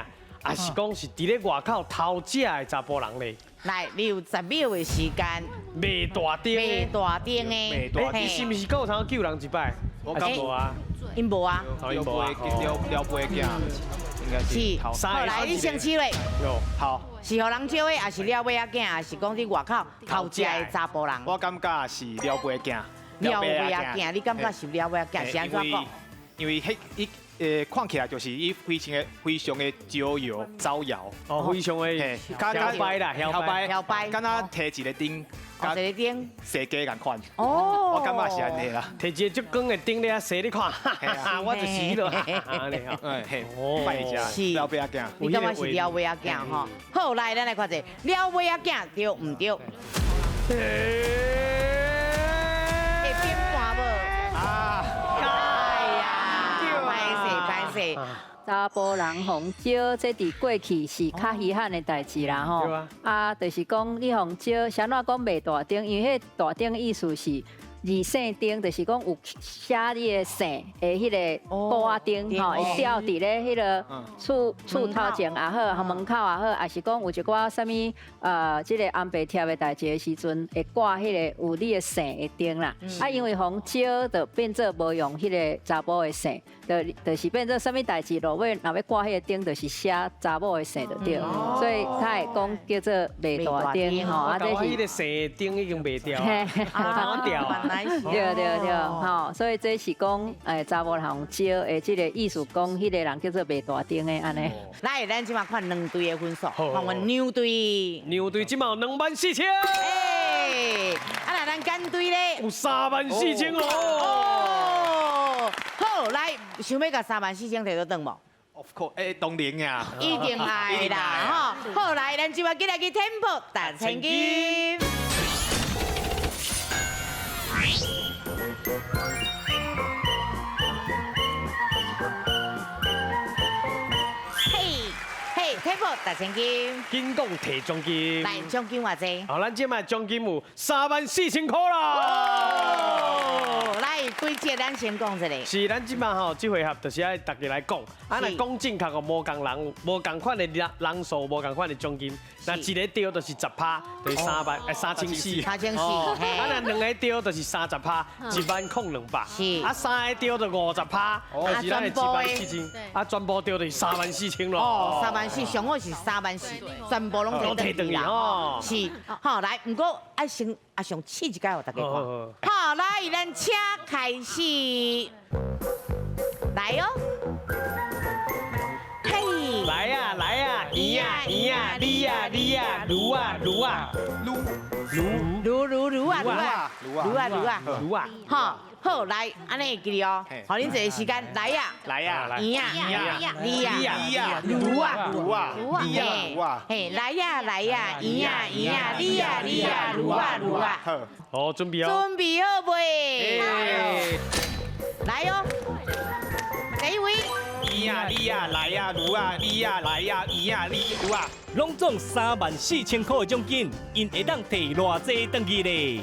B: 抑是讲是伫咧外口偷食的查埔人咧？
A: 来，你有10秒的时间。
B: 卖大灯，
A: 卖大灯的，
B: 欸，你是毋是阁有通救人一摆？我敢无啊，𪜶
A: 无啊，
G: 撩妹撩妹囝，应该是。
A: 是，好来，你先试咧。
G: 好。
A: 是予人招的，抑是鸟尾仔囝，抑是讲伫外口偷食的查埔人？
G: 我感觉是鸟尾仔囝。
A: 鸟尾仔囝，你感觉是鸟尾仔囝？是按怎讲？
G: 因为彼伊看起来就是伊非常的非常的招摇招摇。
B: 哦，非常的摇摆啦，摇摆，
A: 摇摆，
G: 敢若提一个灯，
A: 一个灯，
G: 设计仝款。哦，我感觉是按呢啦。
B: 提一个足光的灯咧，踅你看，我就是彼落，按呢吼。
G: 哎嘿，拜一下，鸟尾仔囝。
A: 你感觉是鸟尾仔囝吼？好，来，咱来看者，鸟尾仔囝对毋对？会变盘无？啊！哎呀，歹势歹势。
F: 查埔人予招，这伫过去是较稀罕的代志啦吼。啊，就是讲你予招，啥怎讲卖大灯？因为彼大灯意思是二姓灯，就是讲有写你的姓的彼个布仔灯吼，会吊伫咧彼个厝厝头前也好，门口也好，抑是讲有一寡啥物这个红白帖的代志的时阵，会挂彼个有你的姓的灯啦。啊，因为予招就变做无用彼个查某的姓，就是变做啥物代志落尾若欲挂彼个灯，就是写查某的姓就对，所以才会讲叫做卖大灯吼。
B: 啊，这是彼个姓灯已经卖掉，无通吊。
F: 对对对，吼，所以这是讲，查某人招的这个意思，讲彼个人叫做卖大灯的按呢。
A: 来，咱这马看两队的分数，看阮牛队。
B: 牛队这马有24000。
A: 哎，啊那咱干队咧？
B: 有34000哦。
A: 哦，好，来，想欲共34000提倒转无
G: ？Of course，哎，当然呀，
A: 一定爱啦，吼。好，来，咱这马紧来去 Tempo 掷千金。嘿，嘿，Tempo 掷千金，
B: 金讲提奖金，
A: 来奖金偌济？
B: 好，咱这摆奖金有34000块啦。
A: 来，规则咱先讲一下。
B: 是，咱这摆吼，这回合就是爱大家来讲，啊，若讲正确哦，无仝人，无仝款的人人数，无仝款的奖金。那一个对就是10%，就是3万，3400。
A: 3400。
B: 啊，若两个对就是30%，1万零200。
A: 是。
B: 啊，三个对就50%，就是咱的1万4000。啊，全部对就是34000咯。
A: 哦，34000，上好是34000，全部拢提转去啦。哦。是，好来，毋过爱先阿上试一摆，予大家看。好，来，咱请开始，来哦。嘿，
B: 来呀来呀，咿呀咿呀，你呀你呀，撸啊撸啊，
A: 撸撸撸撸啊撸啊撸啊撸啊
B: 撸啊，
A: 好，好，來，按呢會記哩哦。好，恁一个時間，來呀，
G: 來呀，
A: 圓啊，你啊，滷啊，
G: 滷啊，你啊，滷啊，
A: 嘿，來呀，來呀，圓啊，圓啊，你啊，你啊，滷啊，滷啊。
B: 好，準備好。
A: 準備好未？來哦，第一位。
G: 圓啊，你啊，來啊，滷啊，你啊，來啊，圓啊，你滷啊。
J: 攏總34000箍的獎金，𪜶會當提偌濟轉去咧？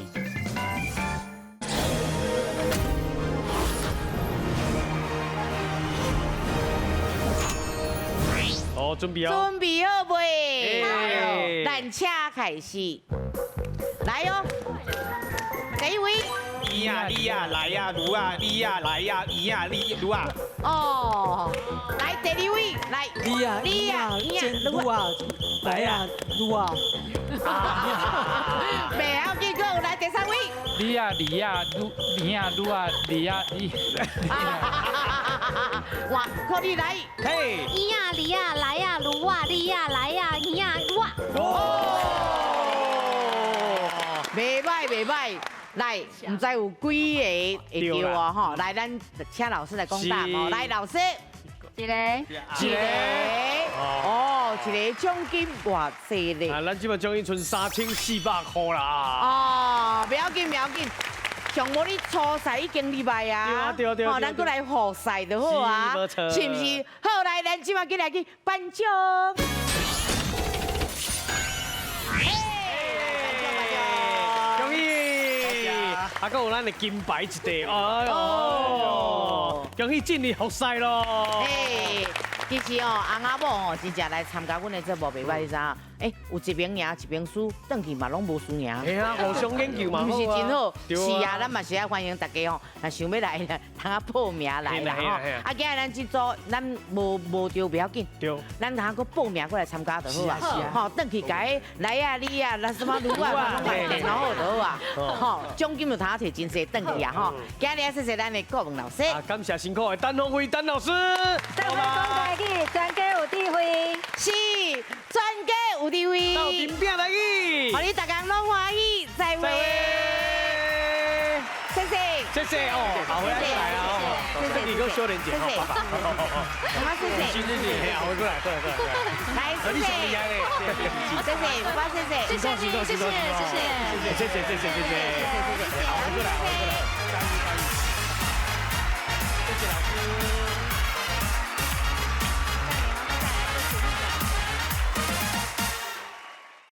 B: 好，準備好。
A: 準備好未？咱請開始，來哦，第一位。
G: 圓啊，你啊，來啊，滷啊，你啊，來啊，圓啊，你滷啊。
A: 哦，來第二位，來。
H: 你啊，你啊，滷啊，來啊，滷啊。
A: 袂曉緊，閣有來第三位。
I: 你啊，你啊，滷，你啊，滷啊，你啊，你。
A: 哇，可你來。
G: 嘿。
K: 你啊，你啊，來啊，滷啊，你啊，來啊，你啊，滷啊。
A: 哦，袂歹，袂歹。來，毋知有幾个會對哦吼，來，咱請老師來講答案哦。來，老師，
F: 一個，
A: 一個，哦，一個獎金偌濟咧？
B: 啊，咱這擺獎金賰3400箍啦。
A: 哦，不要緊，不要緊，上無你初賽已經入來啊，
B: 對啊對啊，
A: 吼，咱閣來複賽就好啊，是毋是？好，來，咱這擺緊來去頒獎。
B: 啊，閣有咱的金牌一塊，哎喲，恭喜進入複賽咯！
A: 哎，其實哦，翁仔某哦，真正來參加阮的節目袂歹，你知影？哎，有一邊贏一邊輸，轉去嘛攏無輸贏。
B: 嘿啊，互相研究嘛，
A: 毋是真好。是啊，咱嘛是愛歡迎大家吼，若想欲來，通啊報名來啦吼。啊，今日咱這組咱無著袂要緊，咱通閣報名過來參加就好啊。吼，轉去共伊來啊，你啊，那什麼滷啊，攏電腦好就好啊。吼，獎金就通啊摕真濟轉去啊吼。今日謝謝咱的顧問老師。
B: 啊，感謝辛苦的陳鳳飛陳老師。
F: 陳飛講台語，全家有智慧。
A: 是，全家有智慧。
B: 鬥陣拼台語。
A: 予你逐工攏歡喜，再會。謝謝。
B: 謝謝哦，後回來啊，謝謝。你閣小連結，謝謝。
A: 媽謝謝。
B: 謝謝，後回過來，過來，過來。
A: 來，謝謝。謝謝，爸謝謝。
C: 謝謝你，謝謝，謝謝，
B: 謝謝，謝謝，謝謝，謝謝，謝謝。後回過來，後回過來。